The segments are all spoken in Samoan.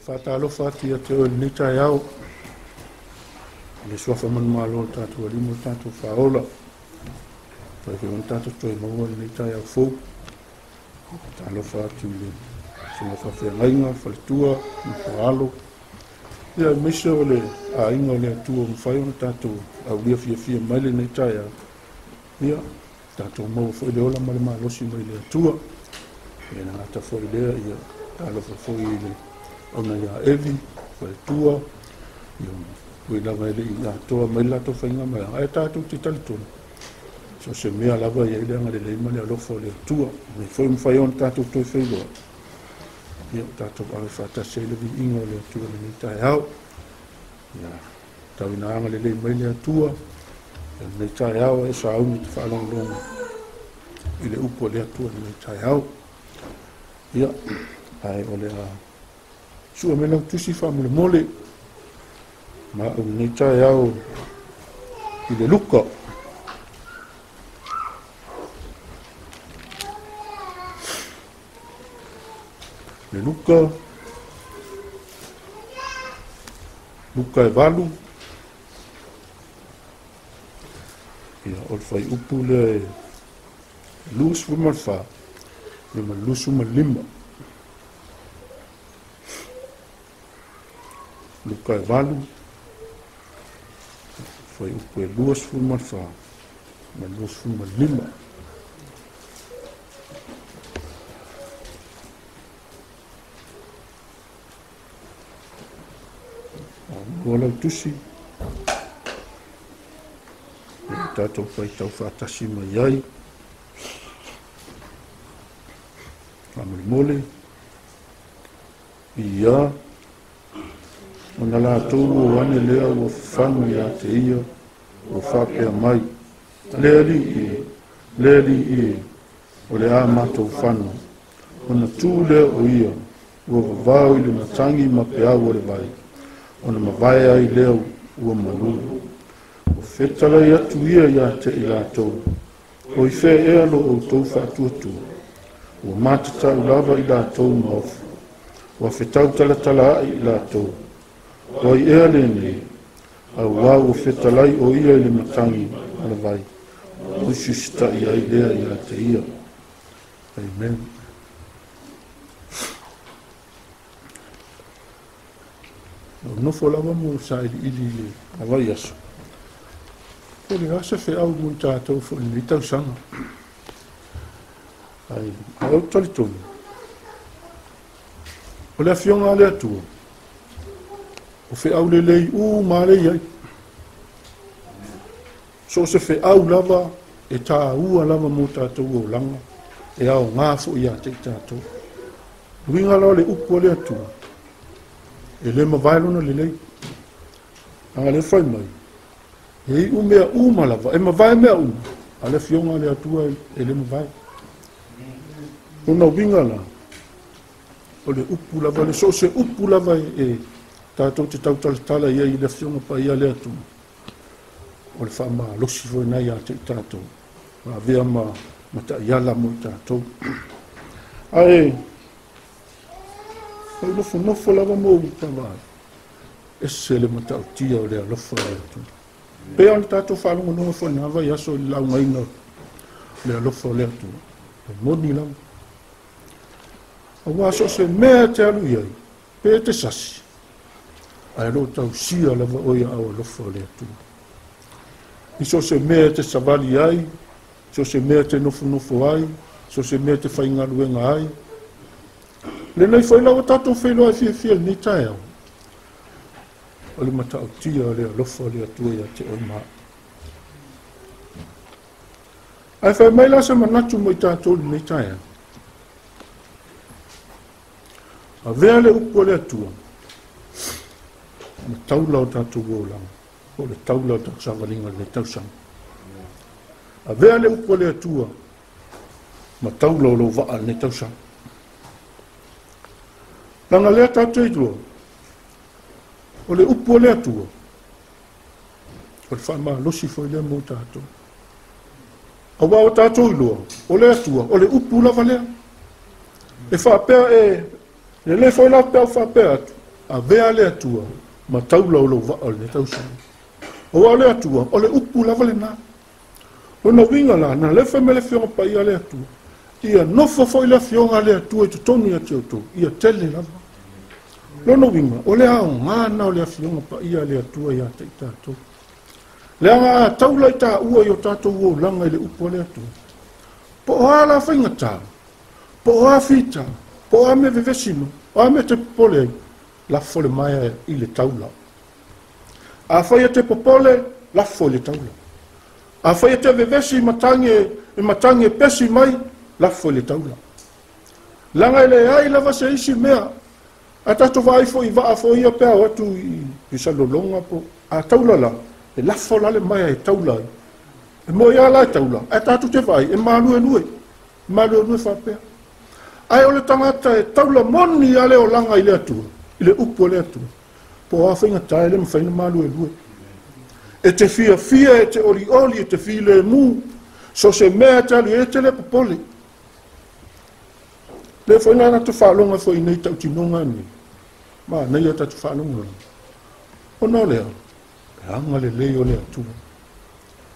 Faatalofa atu ia te oe lenei taeao, le suafa manumalo o le tatou Alii ma le tatou Faaola. Toe foi ona tatou toe maua lenei taeao fou. Faatalofa atu i le susuga faafeagaiga, faletua, nofoaalo, ia aemaise o le aiga o le Atua ua mafai ona tatou aulia fiafia mai lenei taeao. Ia, tatou maua foi le ola ma le malosi mai le Atua. Ia le gata foi lea, ia talofa foi i le auna ia Evi, faletua, ia ui lava e le i atoa mai le latou faiga mai, ae tatou te talitonu. So se mea lava ia i le agalelei ma le alofa o le Atua. Nei foi mafai ona tatou toe feiloa. Ia tatou ave faatasi ai le viiga o le Atua lenei taeao. Ia tau ina agalelei mai le Atua lenei taeao e sauni te faalogologo i le upu o le Atua lenei taeao. Ia, ae o le a sua me lau tusi faamolemole ma au lenei taeao i le Luka. Le Luka, Luka e 8, ia, o le whai upu le 24, ia ma 25. Luka e 8, whai upu e 24, ma 25. Ua lau tusi, e tātou whai tau whaatasi mai ai. Faamolemole, ia, ona latou o ane lea ua fanu ia te ia, ua faapea mai. Le Alii e, le Alii e, o le a matou fanu. Ona tu lea o ia, ua vavao i le matangi ma peau o le vai. Ona mavae ai lea ua malu. O fetalai atu ia ia te i latou. O i fea ea lo outou faatuatua. Ua matatau lava i latou maofu. Ua fetau talatala ai i latou. O ai ea lenei, auā ua fetalai o ia i le matangi ma le vai. O i susita'i ai lea ia te ia. Amen. O nofo lava mo sa ili ili le avai aso. Po le asa fe au mo i tātou fo i nei tausaga. Ai, au talitonu. O le afioga a le Atua, o feau lelei u ma lei ai. So se feau lava e tāua lava mo tātou o langa, e ao ngā fo i a te i tātou. Luinga la le upu a le Atua, e le mavae lona lelei. Anga le whai mai, e i umea uma lava, e mavae mea uma, a le afioga a le Atua e le mavae. Lona uiga la, o le upu lava, le so se upu lava e tātou te tautalatala ia i le afioga paia le Atua. O le faamalosi foi lena ia te i tatou, ma avea ma taiala mo i tatou. Ae ou nofonofo lava ma ou vaavaai, ese le matautia o le alofa o le Atua. Pei ona tatou faalogologo foi i lena vaiaso i le laugaina o le alofa o le Atua. E moni lava. Aua so o se mea e te alu i ai, pe te sasi, ae o lo o tausia lava oe i aao alofa o le Atua. I so o se mea e te savali ai, so o se mea e te nofonofo ai, so o se mea e te faigaluega ai. Lenei foi la ua tatou feiloai fiafia i lenei taeao, o le matautia o le alofa o le Atua ia te oe ma au. Ae fai mai la se manatu mo i tatou i lenei taeao. Avea le upu a le Atua ma taula o tatou olaga, po o le taula o tatou savaliga i lenei tausaga. Avea le upu a le Atua ma taula o lou vaa i lenei tausaga. Leaga lea tatou te iloa, o le upu a le Atua, o le faamalosi foi lea mo tatou. Aua ua tatou iloa, o le Atua, o le upu lava lea. E faapea e, lelei foi la pe a ou faapea atu, avea le Atua ma taula o lou vaa o lenei tausaga. Aua o le Atua, o le upu lava lena. Lona uiga la, na lefa mai le Afioga Paia a le Atua, ia nofo foi le Afioga a le Atua i totonu ia te outou, ia tele lava. Lona uiga, o le aoga lena o le Afioga Paia a le Atua ia te i tatou. Leaga a taula i taua i o tatou olaga i le upu a le Atua, po o a la faigata, po o a fita, po o a mea vevesi mai, o a mea te popole ai, lafo le maea i le taula. Afai e te popole, lafo i le taula. Afai e te vevesi i matagi e matagi e pesi mai, lafo i le taula. Leaga e leai lava se isi mea. A tatou vaai foi i vaa foi ia pe a o atu i Salelologa po a taula la, e lafo la le maea e taula ai. E moe lava la e taula, ae tatou te vaai e maluelue, maluelue faapea. Ae o le tagata e taula moni lava le olaga i le Atua, i le upu a le Atua, po o a faigata e le mafai ona maluelue. E te fiafia, e te olioli, e te filemu, so o se mea e te alu i ai, e te le popole. Lea foi na tatou faalogo foi i nei tautinoga nei, manaia tatou faalogologo. Ona o lea, le agalelei o le Atua.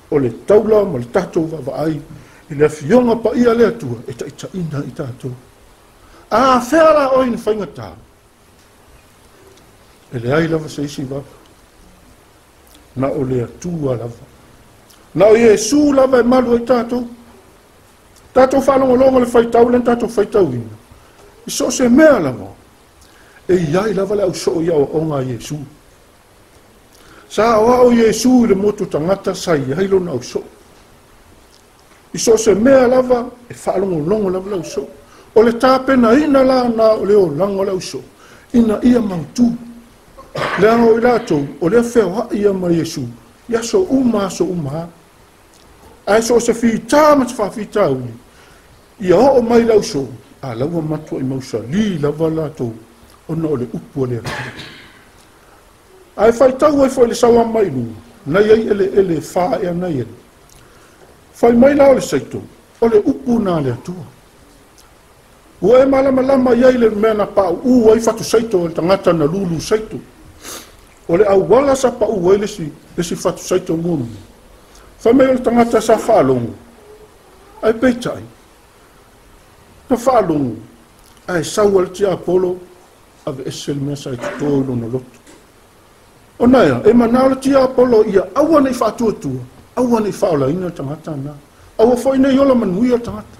O le taula ma le tatou vaavaai i le Afioga Paia a le Atua e taitaiina i tatou. A afea la oe i ni faigata? E leai lava se isi vava. Na o le Atua lava. Na o Iesu lava e malu ai tatou. Tatou faalogologo le faitau lea na tatou faitauina. I so o se mea lava, e i ai lava le ausoo i aoaoga a Iesu. Sa aoao Iesu i le motu tagata sa i ai lona ausoo. I so o se mea lava, e faalogologo lava le ausoo. O le tapenaina la na o le olaga o le ausoo, ina ia mautu. Leaga o i latou, o lea feoai ia ma Iesu, i aso uma, aso uma lava. Ae so o se fita ma se faafitauli, ia oo mai le ausoo, a la ua matuai mausali lava latou ona o le upu a le Atua. Ae faitau ai foi i le sauama mai i luga, na i ai eleele e fa ea na i ai. Fai mai la o le saito, o le upu na a le Atua. Ua e malamalama i ai le mea na pauu ai fatu saito e le tagata na lulu saito. O le auala sa pauu ai le isi, le isi fatu saito muamua. Fai mai o le tagata sa faalogo, ae peitai, na faalogo, ae sau a le tiapolo, aveese le mea sa i toto i lona loto. Ona ea, e manao le tiapolo ia aua ne i faatuatua, aua ne i faaolaina le tagata na. Aua foi ne i ola manuia le tagata.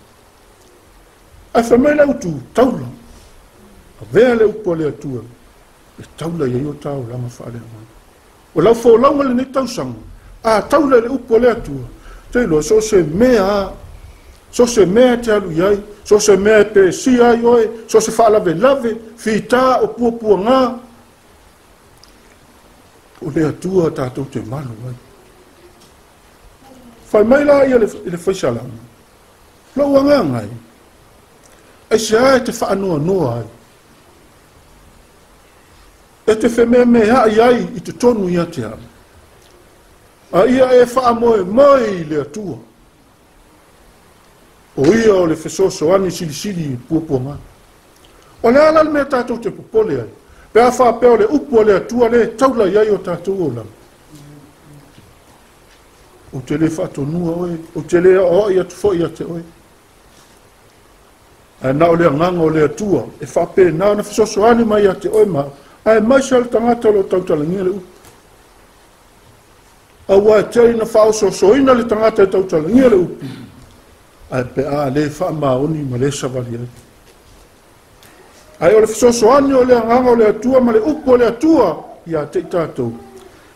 Ae fai mai le autu, taula, avea le upu a le Atua e taula i ai o ta olaga faaleagaga. O lau folauga lenei tausaga, a taula i le upu a le Atua, te iloa so o se mea a, so o se mea e te alu i ai, so o se mea e pesia ai oe, so o se faalavelave, fita o puapuaga, o le Atua tatou te malu ai. Fai mai la ia i le faisalama, Lou agaga e, aisea e te faanoanoa ai? E te femeameaai ai i totonu ia te au. A ia e faamoemoe i le Atua. O ia o le fesoasoani silisili i puapuaga. O le a la le mea tatou te popole ai? Pe a faapea o le upu a le Atua lea e taula i ai o tatou olaga. Ou te le faatonua oe, ou te le aoai atu foi ia te oe. Ae na o le agaga o le Atua e faapena ona fesoasoani mai ia te oe ma au, aemaise le tagata o lo o tautalagia le upu. Aua e tele ina faaosoosoina le tagata e tautalagia le upu, ae pe a le faamaoni ma le savali ai. Ae o le fesoasoani o le agaga o le Atua ma le upu o le Atua ia te i tatou,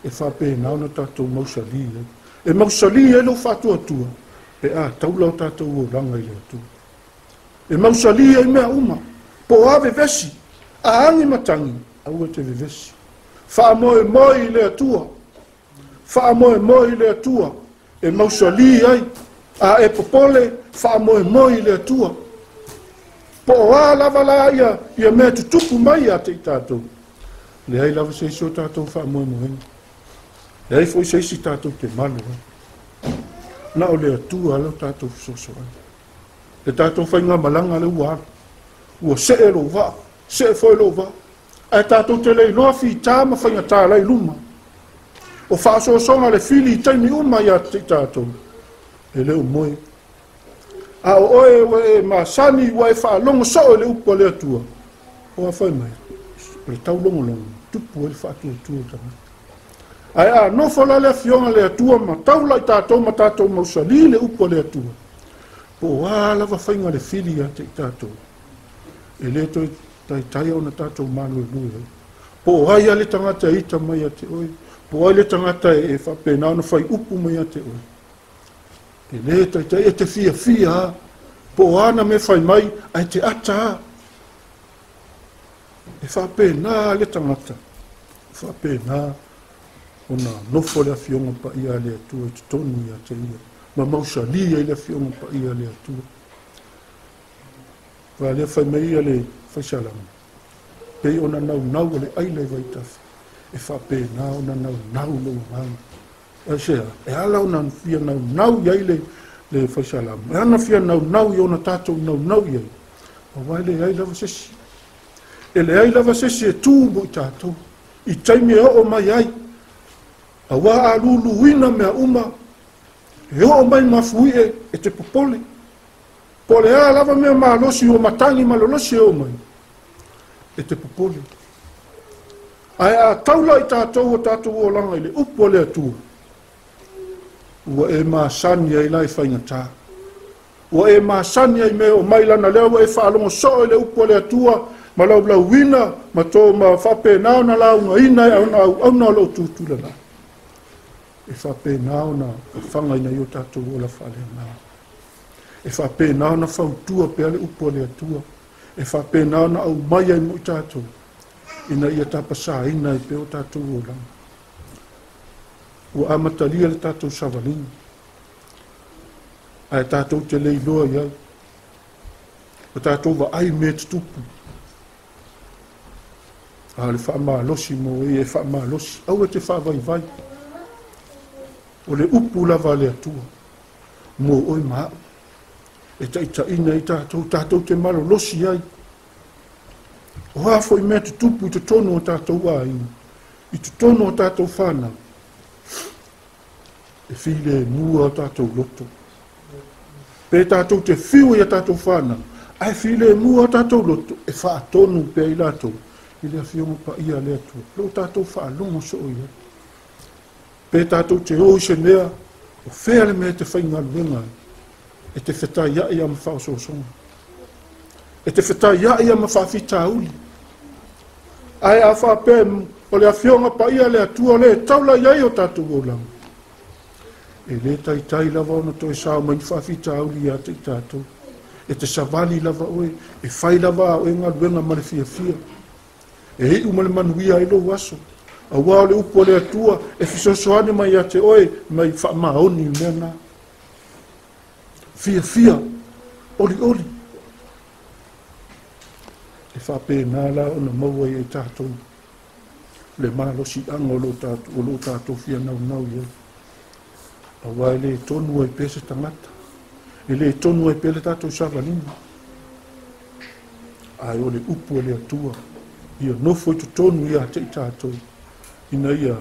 e faapena ona tatou mausali ai. E mausali ai lou faatuatua, pe a taula o tatou olaga i le Atua. E mausali ai mea uma, po o a vevesi, a agi matagi, aua te vevesi. Faamoemoe i le Atua, faamoemoe i le Atua, e mausali ai, a e popole, faamoemoe i le Atua. Po o a lava la ia mea tutupu mai ia te i tatou, leai lava se isi o tatou faamoemoega. Leai foi se isi tatou te malu ai. Na o le Atua lea o tatou fesoasoani. Le tatou faigamalaga lea ua alu. Ua see lou vaa, see foi lou vaa. Ae tatou te le iloa fita ma faigata la i luma. O faaosoosoga le fili i taimi uma ia te i tatou. E le o moe. A o oe ua e masani, ua e faalogo soo i le upu a le Atua. O a fai mai, o le taulogologo, tupu ai le faatuatua o tagata. Ae a nofo la le afioga le Atua ma taula i tatou ma tatou mausali le upu a le Atua. Po o a lava faiga le fili ia te i tatou. E le toe taitai ona tatou maluelue ai. Po o ai a le tagata e ita mai ia te oe. Po o ai le tagata e faapena ona fai upu mai ia te oe. E le taitai e te fiafia a. Po o ana mea fai mai, ae te ata a. E faapena le tagata. E faapena ona nofo le afioga paia a le Atua i totonu ia te ia. Ma mausali ai le afioga paia a le Atua. Aua lea fai mai ia le faisalama. Pei ona naunau o le aila i vaitafe. E faapena ona naunau lou agaga. Aisea, e ala ona fia naunau i ai le faisalama. E ana fia naunau i ona tatou naunau i ai. Aua e leai lava se isi. E leai lava se isi e tu mo i tatou. I taimi e oo mai ai. Aua a luluina mea uma, e oo mai mafuie e te popole. Po o le a lava mea malosi ua matagi ma lolosi e oo mai, e te popole. Ae a taula i tatou o tatou olaga i le upu a le Atua, ua e masani ai la i faigata. Ua e masani ai mea o mai lana lea ua e faalogo soo i le upu a le Atua ma laulauina ma tō ma faapena ona laugaina e ona auauna o loo tutulala. E faapena ona fagaina i o tatou ola faaleagaga. E faapena ona fautua pea le upu a le Atua. E faapena ona aumai ai mo i tatou ina ia tapasaina ai pea o tatou olaga. Ua amatalia le tatou savaliga. Ae tatou te le iloa i ai. O tatou vaai mea tutupu. A o le faamalosi mo e e faamalosi. Aua te faavaivai. O le upu lava a le Atua. Mo oe ma au. E taitaiina i tatou, tatou te malolosi ai. O a foi mea tutupu i totonu o tatou aiga, i totonu o tatou whānau, e filemu o tatou loto. Pe tatou te whiu i a tatou whānau, ae filemu o tatou loto, e whaatonu pea i latou, i le afioga paia le Atua. Lo tatou faalogo soo i ai. Pe tatou te o i se mea, o fea le mea te faigaluega ai, e te fetaiai ia ma faaosoosoga. E te fetaiai ia ma faafitauli. Ae a faapea o le afioga paia le Atua le e taula i ai o tatou olaga. E le taitai lava ona toe sao mai ni faafitauli ia te i tatou. E te savali lava oe, e fai lava a oe galuega ma le fiafia. E iu ma le manuia ai lou aso. Aua o le upu a le Atua e fesoasoani mai ia te oe mai faamaoni i mea na. Fiafia, olioli. E faapena la ona maua ai e tatou le malosiaga o lo tatou fia naunau i ai. Aua e le tonu ai pea se tagata, e le tonu ai pea le tatou savaliga, ae o le upu a le Atua ia nofo i totonu ia te i tatou, ina ia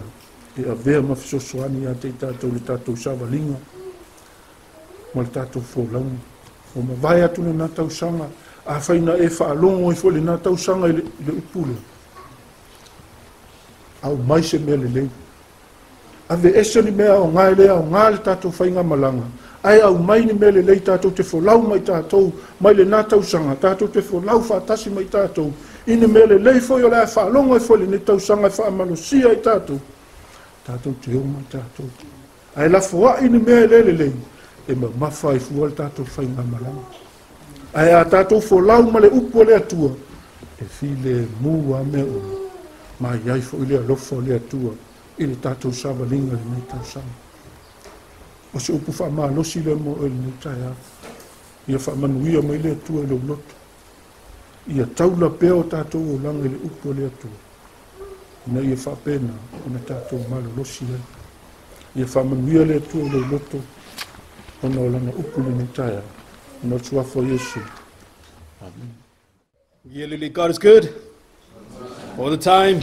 e avea ma fesoasoani ia te i tatou le tatou savaliga ma le tatou folauga. Ua mavae atu lena tausaga, afai na e faalogo ai foi lena tausaga i le upu lea, aumai se mea lelei. Aveese ni mea aoga e le aoga le tatou faigamalaga, ae aumai ni mea lelei tatou te folau mai tatou mai lena tausaga, tatou te folau faatasi mai tatou i ni mea lelei foi o le a faalogo ai foi lenei tausaga e faamalosia ai tatou, tatou te o mai tatou. Ae lafoai ni mea e le lelei, e mamafa ai fua le tatou faigamalaga. Ae a tatou folau ma le upu a le Atua, e filemu lava mea uma, ma i ai foi le alofa o le Atua i le tatou savaliga i lenei tausaga. O se upu faamalosi lea mo oe i lenei taeao. Ia faamanuia mai le Atua i lou loto. Ia taula pea o tatou olaga i le upu a le Atua, ina ia faapena ona tatou malolosi ai. Ia faamanuia le Atua i lou loto ona o lana upu i lenei taeao. Ona o le suafa o Iesu. Amene. Yeah, God is good all the time.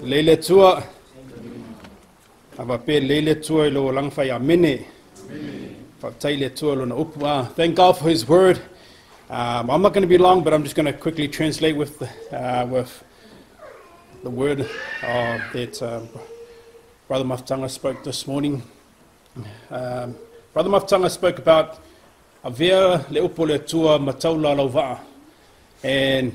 Lelei le Atua. A faapea lelei le Atua i lou olaga fai amene. Faafetai i le Atua lona upu. Thank God for His word. I'm not going to be long, but I'm just going to quickly translate with the word that Brother Mafutanga spoke this morning. Brother Mafutanga spoke about avea le upu o le Atua ma taula o lau vaa. And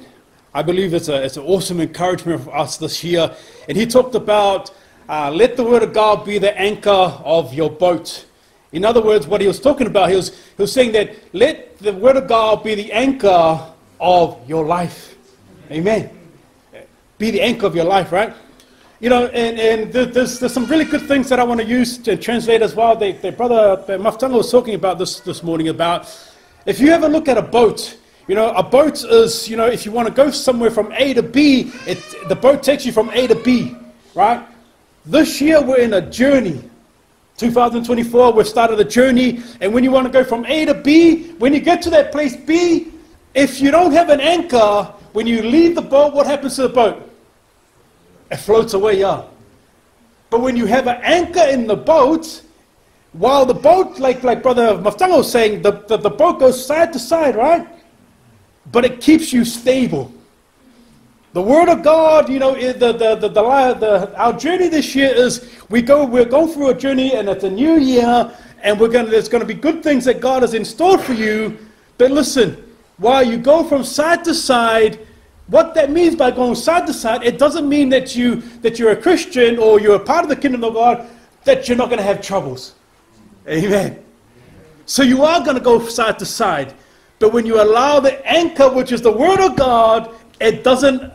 I believe it's an awesome encouragement for us this year. And he talked about let the word of God be the anchor of your boat. In other words, what he was talking about, he was saying that let the word of God be the anchor of your life. Amen. Be the anchor of your life, right? And there's some really good things that I want to use to translate as well. The brother Mafutanga was talking about this morning about if you ever look at a boat, a boat is, if you want to go somewhere from A to B, the boat takes you from A to B, right? This year we're in a journey. 2024, we've started a journey, and when you want to go from A to B, when you get to that place B, if you don't have an anchor, when you leave the boat, what happens to the boat? It floats away, yeah. But when you have an anchor in the boat, while the boat, like Brother Mafutanga was saying, the boat goes side to side, right? But it keeps you stable. The Word of God, our journey this year is we're going through a journey, and it's a new year, and there's going to be good things that God has in store for you. But listen, while you go from side to side, what that means by going side to side, it doesn't mean that you're a Christian or you're a part of the kingdom of God, that you're not going to have troubles. Amen. So you are going to go side to side. But when you allow the anchor, which is the Word of God, it doesn't,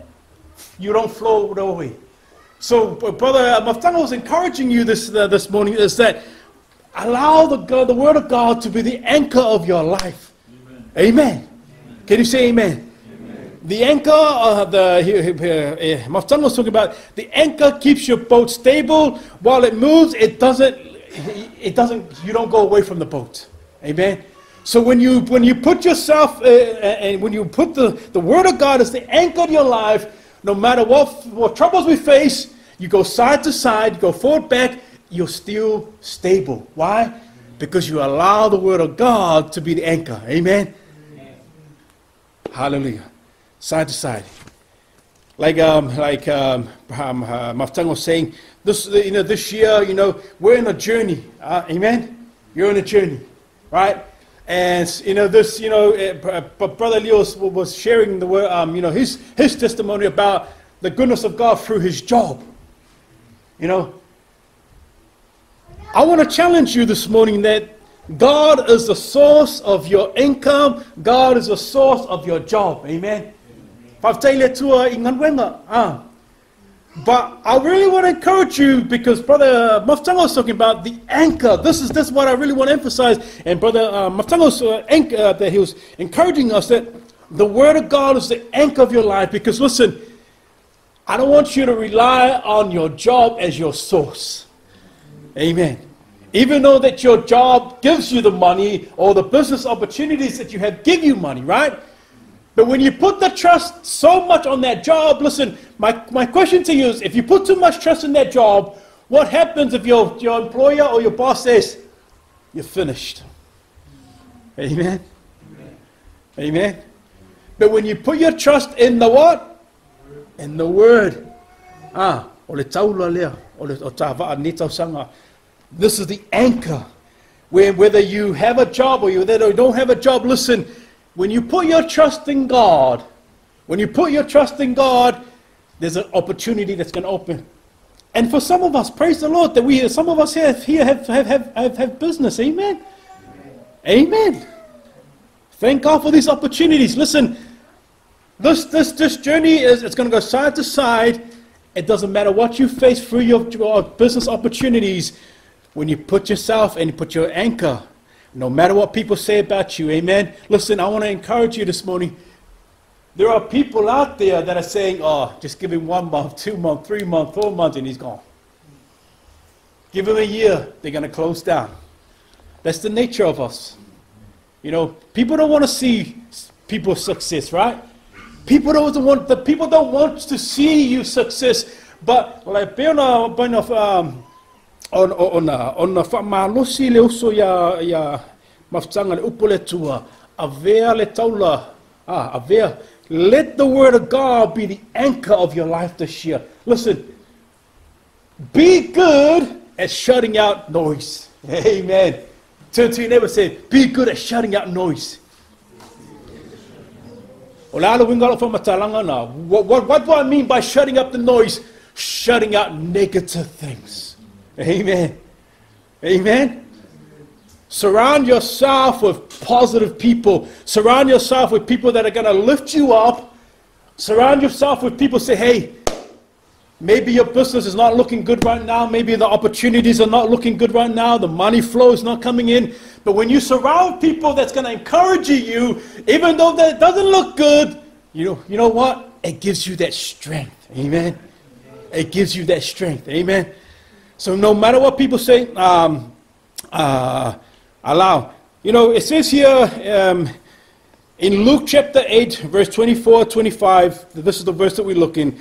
you don't float away. So, Brother Mafutanga was encouraging you this morning is that allow the Word of God to be the anchor of your life. Amen. Amen. Can you say amen? Amen. The anchor, Mafutanga was talking about, the anchor keeps your boat stable. While it moves, it doesn't, you don't go away from the boat. Amen. So when you put yourself, and when you put the Word of God as the anchor of your life, no matter what troubles we face, you go side to side, you go forward, back, you're still stable. Why? Because you allow the Word of God to be the anchor. Amen? Amen. Hallelujah. Side to side. Like Mafutanga was saying, this year, we're in a journey. Amen? You're in a journey, right? And this, but Brother Leo was sharing the word, his testimony about the goodness of God through his job. I want to challenge you this morning that God is the source of your income. God is the source of your job. Amen. Faafetai le Atua i galuega. Ah. But I really want to encourage you because Brother Mafutanga was talking about the anchor. This is what I really want to emphasize. And Brother Mafutanga was, anchor, that he was encouraging us that the Word of God is the anchor of your life. Because listen, I don't want you to rely on your job as your source. Amen. Even though that your job gives you the money or the business opportunities that you have give you money, right? But when you put the trust so much on that job, listen, my question to you is, if you put too much trust in that job, what happens if your employer or your boss says, you're finished? Amen? Amen. Amen? But when you put your trust in the what? In the Word. Ah, o le taula lea, o le tava'a ni tausanga. This is the anchor. Whether you have a job or you don't have a job, listen, when you put your trust in God, when you put your trust in God, there's an opportunity that's going to open. And for some of us, praise the Lord, that we, some of us here have business. Amen? Amen. Amen. Thank God for these opportunities. Listen, this journey is it's going to go side to side. It doesn't matter what you face through your business opportunities. When you put yourself and you put your anchor, no matter what people say about you, amen. Listen, I want to encourage you this morning. There are people out there that are saying, oh, just give him 1 month, 2 months, 3 months, 4 months, and he's gone. Give him a year, they're going to close down. That's the nature of us. You know, people don't want to see people's success, right? People don't want, the people don't want to see you success. But like ona whaamalosi le uso ia mafutanga le upo le tua, avea le taula, avea. Let the word of God be the anchor of your life this year. Listen, be good at shutting out noise. Amen. Turn to your neighbor and say, be good at shutting out noise. What do I mean by shutting up the noise? Shutting out negative things. Amen. Amen. Surround yourself with positive people. Surround yourself with people that are going to lift you up. Surround yourself with people who say, hey, maybe your business is not looking good right now. Maybe the opportunities are not looking good right now. The money flow is not coming in. But when you surround people that's going to encourage you, even though that doesn't look good, you know what? It gives you that strength. Amen. It gives you that strength. Amen. So no matter what people say, allow. You know, it says here in Luke chapter 8, verse 24, 25, this is the verse that we look in.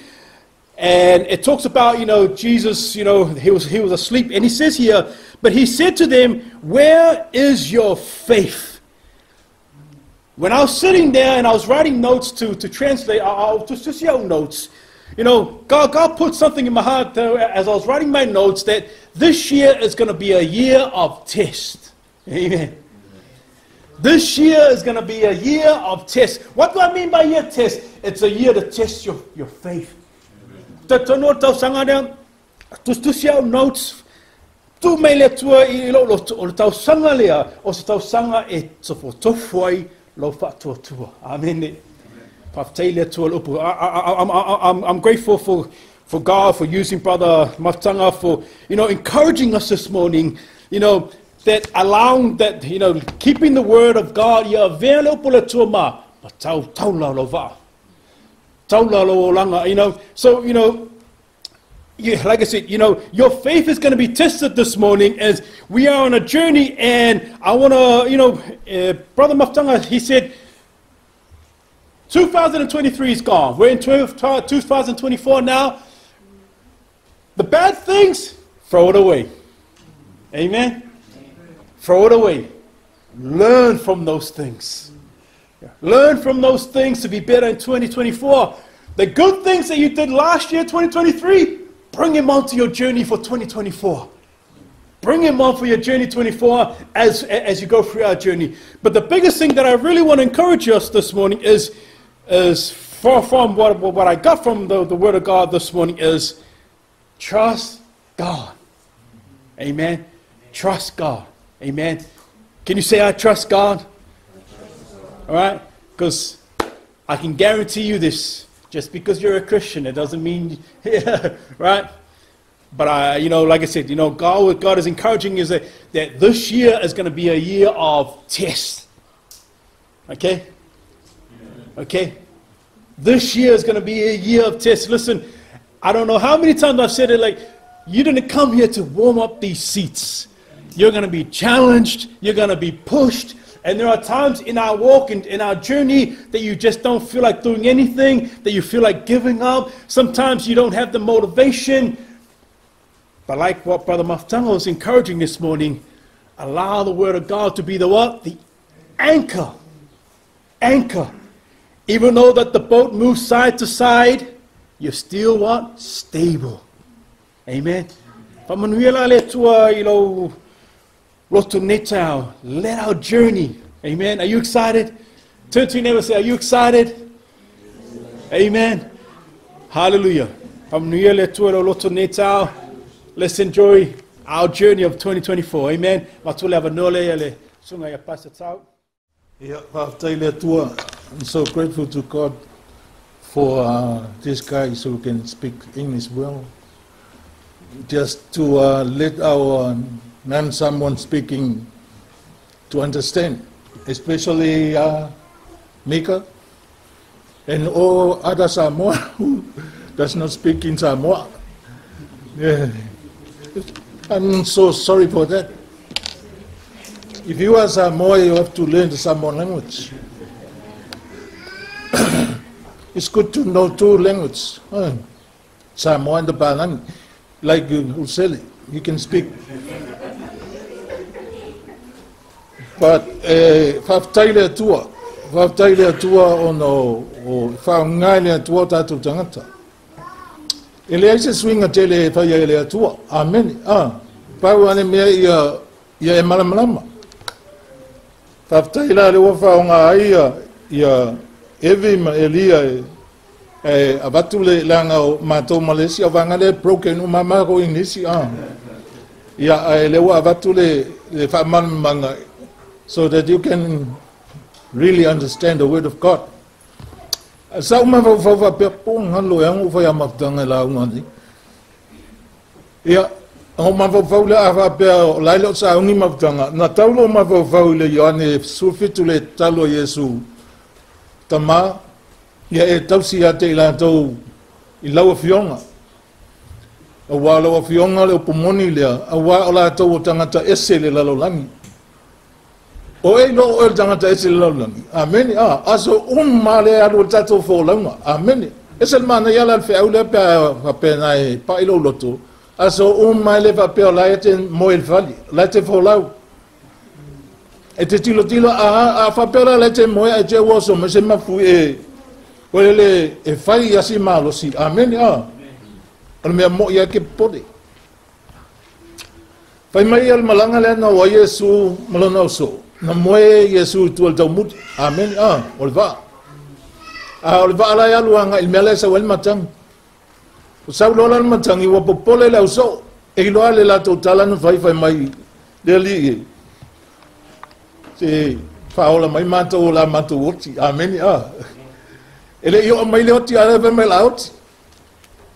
And it talks about, you know, Jesus, you know, he was asleep. And he says here, but he said to them, where is your faith? When I was sitting there and I was writing notes to translate, I'll just your notes. You know, God put something in my heart as I was writing my notes that this year is going to be a year of test. Amen. This year is going to be a year of test. What do I mean by year test? It's a year to test your faith. Notes. Tu me le tua i lo o tausanga lea o se tausanga e tofotofu lo whatua. Amen. I'm grateful for God for using Brother Mafutanga for, you know, encouraging us this morning, you know, that allowing that, you know, keeping the word of God, you know, so, you know, yeah, like I said, you know, your faith is going to be tested this morning as we are on a journey. And I want to, you know, Brother Mafutanga, he said, 2023 is gone. We're in 2024 now. The bad things, throw it away. Amen? Throw it away. Learn from those things. Learn from those things to be better in 2024. The good things that you did last year, 2023, bring them onto your journey for 2024. Bring him on for your journey 24 as you go through our journey. But the biggest thing that I really want to encourage us this morning is from what I got from the Word of God this morning is trust God. Amen. Trust God. Amen. Can you say, I trust God? All right? Because I can guarantee you this. Just because you're a Christian, it doesn't mean, right? But, I, you know, like I said, you know, God, what God is encouraging is that this year is going to be a year of tests. Okay? Okay? This year is going to be a year of tests. Listen, I don't know how many times I've said it, like, you didn't come here to warm up these seats. You're going to be challenged. You're going to be pushed. And there are times in our walk and in our journey that you just don't feel like doing anything, that you feel like giving up. Sometimes you don't have the motivation. But like what Brother Mafutaga was encouraging this morning, allow the Word of God to be the what? The anchor. Anchor. Even though that the boat moves side to side, you're still what? Stable. Amen. Let our journey. Amen. Are you excited? Turn to your neighbor and say, are you excited? Amen. Hallelujah. Let's enjoy our journey of 2024. Amen. Yeah, I'm so grateful to God for this guy who can speak English well. Just to let our non-someone speaking to understand, especially Mika and all other Samoa who does not speak in Samoa. Yeah. I'm so sorry for that. If you are Samoa, you have to learn the Samoan language. It's good to know two languages, Samoa and the Palangi. Like Useli, you can speak. But faafetai le Atua, faafetai le Atua ona o faaaoga e le Atua o tatou tagata. E leai se suiga tele e faia e le Atua. Amene. Pau ane mea ia e malamalama. Faafetai la le ua faaaoga ai ia Evi ma Elia e avatu le langa o matou Malaysia o vaega lea broken uma ma ko English ia e le ua avatu le faamalamalamaga so that you can really understand the word of God. Sa uma faufau faapea po galo e ago fai a mafutaga e lauga nei. Ia o mafaufau le a faapea o lae le o saaugi mafutaga na taulo mafaufau i le Ioane 17 le talo a Iesu tama ia e tausi ia te i latou i lau afioga. Auā lau afioga le upumoni lea, auā o latou o tagata ese le lalolagi. O e iloa oe le tagata ese le lalolagi. Amene. Aso uma le alu o le tatou folauga. Amene. Ese le manaia la le feau lea pe a faapena e pa'i lou loto. Aso uma le faapea o lae te moe le fali, lae te folau. E te tilotilo a faapea la lae te moe ae te ua oso mai se mafui e o le e fai ia si malosi. Amene. O le mea mo'i ai ke popole. Fai mai ia le malaga lea na o ai Iesu ma lona uso. Na moe Iesu i tua i le taumuli. Amene. O le vaa. O le vaa la e alu agai i le mea la e sau ai le matagi. O sau loa la le matagi ua popole le ausoo. E iloa le latou tala na fai fai mai le alii e. Se faaola mai matou o la matou oti. Amene. E le i oo mai le oti a lea fai mai la oti.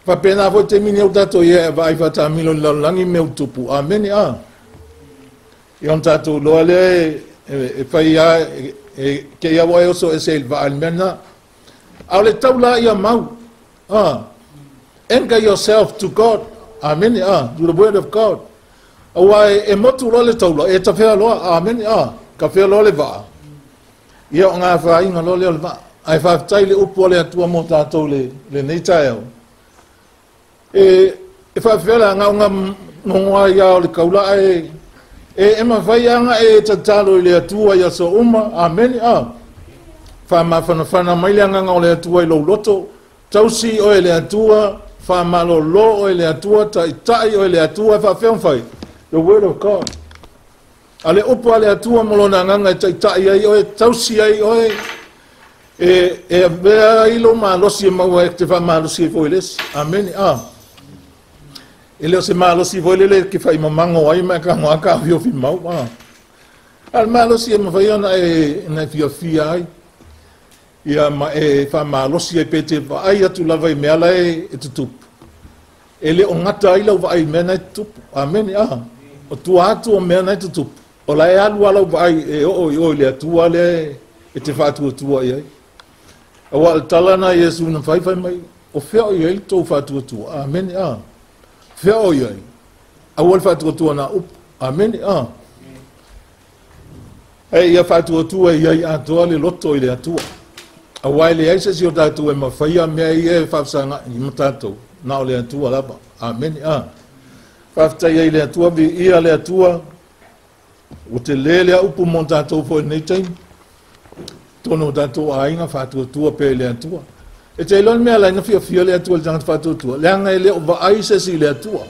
Faapena foi taimi nei o tatou ia e vaai faatamilo i le lalolagi mea ua tupu. Amene. Ia ona tatou iloa lea e fai a e kēia ua e oso ese i le vaa i le mea lena. A o le tau la ia mau. Anchor yourself to God. Amene. To the word of God. Auā e motu loa le taula, e tawhea loa. Amene. Ka whea loa le vaa. Ia o ngā whāinga loa lea o le vaa. Ae faafetai le upu a le Atua mō tātou lenei taeao. E faafefea la ngaunga ngongoa ia o le kaula e e mawhai anga e tatalo i le Atua i aso uma. Amene. Whaamafanafana mai le anganga o le Atua i lou loto. Tausi oe le Atua, whaamalolo oe le Atua, ta'itai oe le Atua, e faafefea ona fai. The word of God. A le upu a le Atua mo lona agaga e ta'itai ai oe, tausi ai oe, e avea ai lou malosi e maua ai te faamalosi ai foi i le isi. Amene. E le o se malosi foi lele ke faimamago ai ma e kagoa ka afiofi mau. A le malosi e mafai ona e na e fiafia ai. Ia ma e faamalosi ai pe te vaai atu lava i mea la e tutupu. E le o gata ai lau vaai i mea na e tutupu. Amene. O tua atu o mea na e tutupu. O la e alu a lau vaai e oo i o i le Atua lea e te faatuatua i ai. Auā le tala na Iesu na faifai mai, o fea o i ai le tou faatuatua. Amene. Fea o i ai. Aua le faatuatua na upu. Amene a. E ia faatuatua i ai atoa le loto i le Atua. Auā e leai se isi o tatou e mafaia mea ia e faafesaga'i ma tatou, na o le Atua lava. Amene a. Faafetai ai i le Atua, viia le Atua, ua telē le upu mo tatou foi i lenei taimi. Totonu o tatou aiga faatuatua pea i le Atua. E te iloa le mea ala ai na fiafia le Atua i le tagata faatuatua, leaga e le o vaai se isi i le Atua.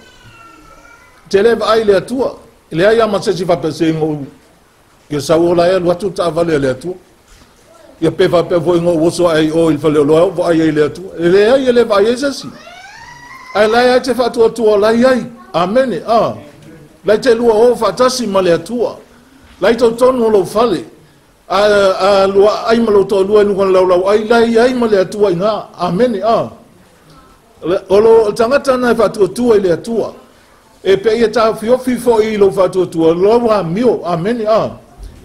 Te le vaai i le Atua. E leai lava ma se isi faapea se gou ia sau ola e alu atu le taavale a le Atua. Ia pe faapea foi gou oso ae i o i le faleoloa o vaai ai i le Atua. E leai e le vaai ai se isi. Ae la e ai te faatuatua la i ai. Amene. A. Lai te lua o faatasi ma le Atua. Lai totonu o lou fale. A lua ai ma lou toalua i luga o le laulau ai, lai ai ma le Atua i ina. Amene. A. O lo tagata na e faatuatua i le Atua. E pe ia taofiofi foi i lou faatuatua, lou amio. Amene. A.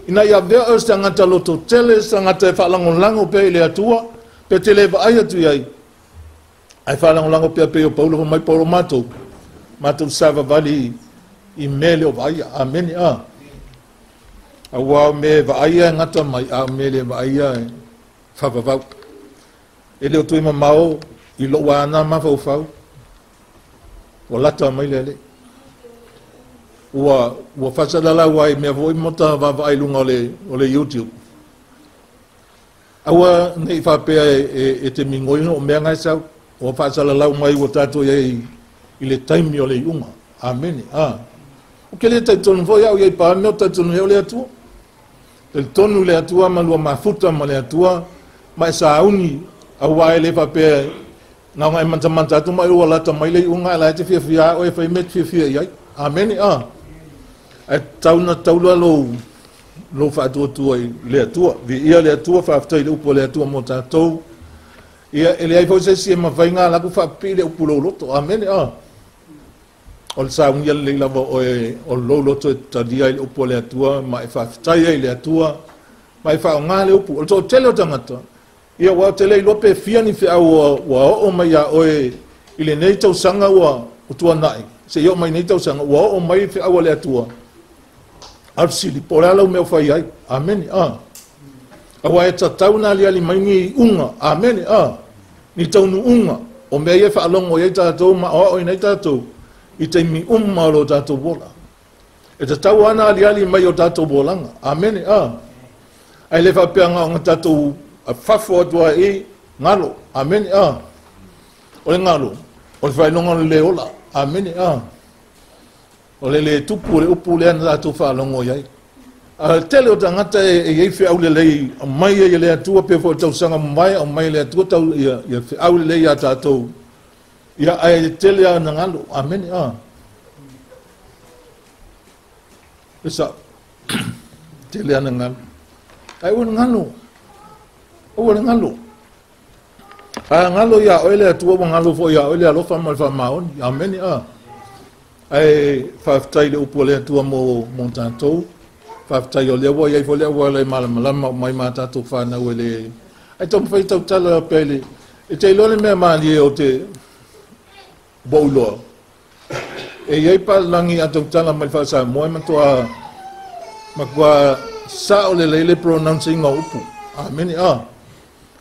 Ina ia avea oe se tagata lototele, se tagata e faalagolago pea i le Atua, pe te le vaai atu i ai. Ae faalagolago pea pei o Paulo fai mai Paulo matou, matou savavali i mea le o vaaia. Amene. A. Auā o mea e vaaia e gata mai, a o mea le vaaia e faavavau. E le o toe mamao i lou ana mafaufau, ua lata mai le Alii. Ua faasalalau ai mea foi mo ta vaavaai i luga o le YouTube. Aua nei faapea e te migoi o mea ngai sau. Ua faasalalau mai ua tatou i ai i le taimi o le iuga. Amene. A. O ke le talitonu foi au i ai pa mea o talitonu e o le Atua. Talitonu le Atua ma lua mafuta ma le Atua ma e sauni auā e le faapea na ona e mantamanta atu ma e ua lata mai le iuga ae la e te fiafia oe e fai mea e te fiafia i ai. Amene. A. Ae tatau na taula lou faatuatua i le Atua. Viia le Atua, faafetai i le upu a le Atua mo tatou. Ia e leai foi se isi e mafai ona alu atu faapipii le upu i lou loto. Amene. A. O le saunia lelei lava oe o lou loto e talia ai le upu a le Atua ma e faafetai ai i le Atua ma e faaaoga le upu. O le toatele o tagata, ia ua te le iloa pe fia ni feau ua oo mai iā oe i lenei tausaga ua tuanai, seia oo mai nei tausaga ua oo mai feau a le Atua. A o le fesili, po o le a lau mea o fai ai. Amene. A. Auā e tatau ona aliali mai ni iuga. Amene. A. Ni taunuuga o mea ia e faalogo i ai tatou ma aoaoina ai tatou i taimi uma o lo tatou ola. E tatau lava ona aliali mai o tatou olaga. Amene. A. Ae le faapea na ona tatou fafo atu ai i galo. Amene. A. O le galo, o le faailoga o le le ola. Amene. A. O le le tupu o le upu lea na tatou faalogo i ai. A le tele o tagata e i ai feau lelei aumai ai e le Atua pe foi tausaga mamae aumai e le Atua tau ia feau lelei iā tatou. Ia ae tele lava na galo. Amene. A. E sao. Tele lava na galo. Ae ua le galo. Aua le galo. A galo iā oe le Atua, ua galo foi iā oe le alofa ma le faamaoni. Amene. A. Ae faafetai i le upu a le Atua mo tatou. Faafetai o lea ua i ai foi le auala e malamalama o mai ma tatou fanau e le. Ae taumafai tautala pea i le. E te iloa le mea malie o te ua ou iloa. E i ai palalagi a tautala mai le faa-Samoa e matua sao lelei le pronouncing o upu. Amene. A.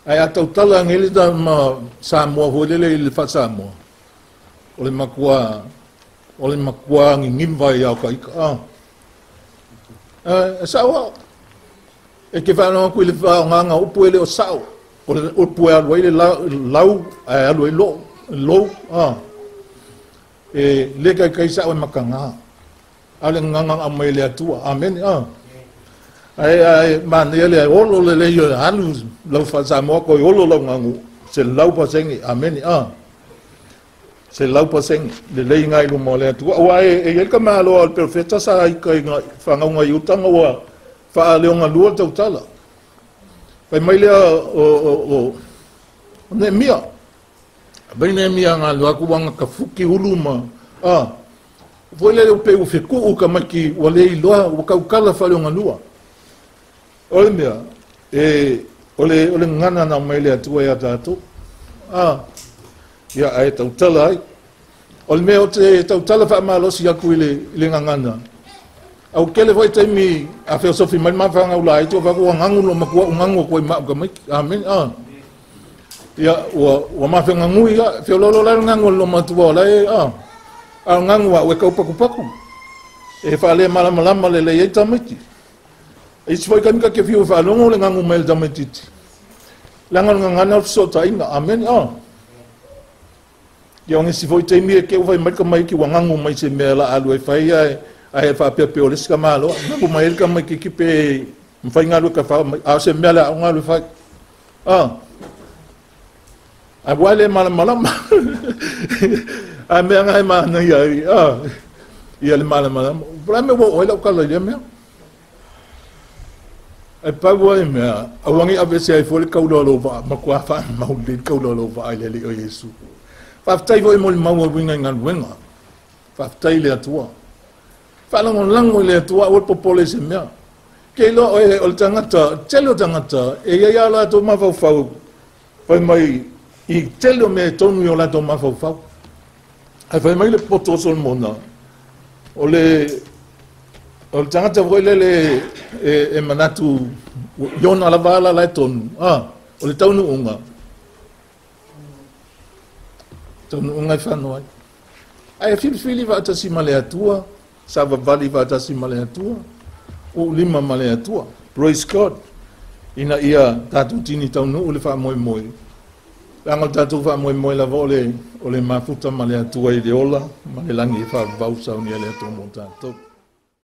Ae a tautala ngeli ta ma Samoa foi lele i le faa-Samoa. O le matua gigiva ia o ka ika. A. E sao au. E ke faalogo atu i le faaaogaga o upu e le o sao. O le upu e alu ai le lau ae alu ai loo, lou. A. E le kaikai sao e makaga. A o le gagana aumai e le Atua. Amene. A. Ae manaia le olo lelei o alu lau faa-Samoa koe olo lau gagu 100%. Amene. A. 100% lelei ngai luma o le Atua. Auā e i ai le tamaloa o le perofeta sa ika i fagauga i uta ma ua faaleogalua le tautala. Fai mai lea o Neemia. Mai Neemia nga alu atu ua gatafuki ulu ma a. Foi lele pe ua fekuu tamaiti ua le iloa ua tautala faaleogalua. O le mea, e, o le gagana na aumai le Atua iā tatou. A, ia ae tautala ai. O le mea o te tautala faamalosi atu i le gagana. Au kele foi taimi a feosofi mai mafaga ula ai te o faku agagu lo makua ugagu aku ai ma'u tamaiti. Amene. A ia ua ua mafegagui ia feololo la le gagu o le matua o lae a a o gagu a'u e kaupakupaku e faalē malamalama lelei ai tamaiti. Isi foi kaimi ka ke fiu faalogo le gagu mai le tamaititi leaga o le gagana o le fesootaiga. Amene. A ia o gesi foi taimi e ke ua fai mai ka maiki ua gagu mai se mea la alu e fai ae ae faapea pe o le isi ka malo gagu mai ai le tamaititi pe mafai galu e ka fao mai a o se mea le aoga alu e fai a ae ua le malamalama ae mea gae manaia ai a ia le malamalama pula me ua oo ai lau kala i lea mea e pau ai mea auagi ave se ai foi le kaula o lou vaa makuā faamau lelei le kaula o lou vaa i le alii o Iesu. Faafetai foi mo le mau auiga i galuega. Faafetai i le Atua. Faalagolago i le Atua aua le popole i se mea. Ke iloa oe o le tagata, tele o tagata, e iai a latou mafaufau, fai mai i tele o mea e tonu i o latou mafaufau. Ae fai mai le poto o Solomona, o le tagata foi lele e manatu iona lava ala la e tonu, a o le taunuuga, taunuuga e fano ai. Ae filifili faatasi ma le Atua, savavali faatasi ma le Atua, uulima ma le Atua. Praise God. Ina ia tatou tini taunuu le faamoemoe. Leaga o le tatou faamoemoe lava o le mafuta ma le Atua i le ola ma le lagi e faavavau saunia le Atua mo tatou.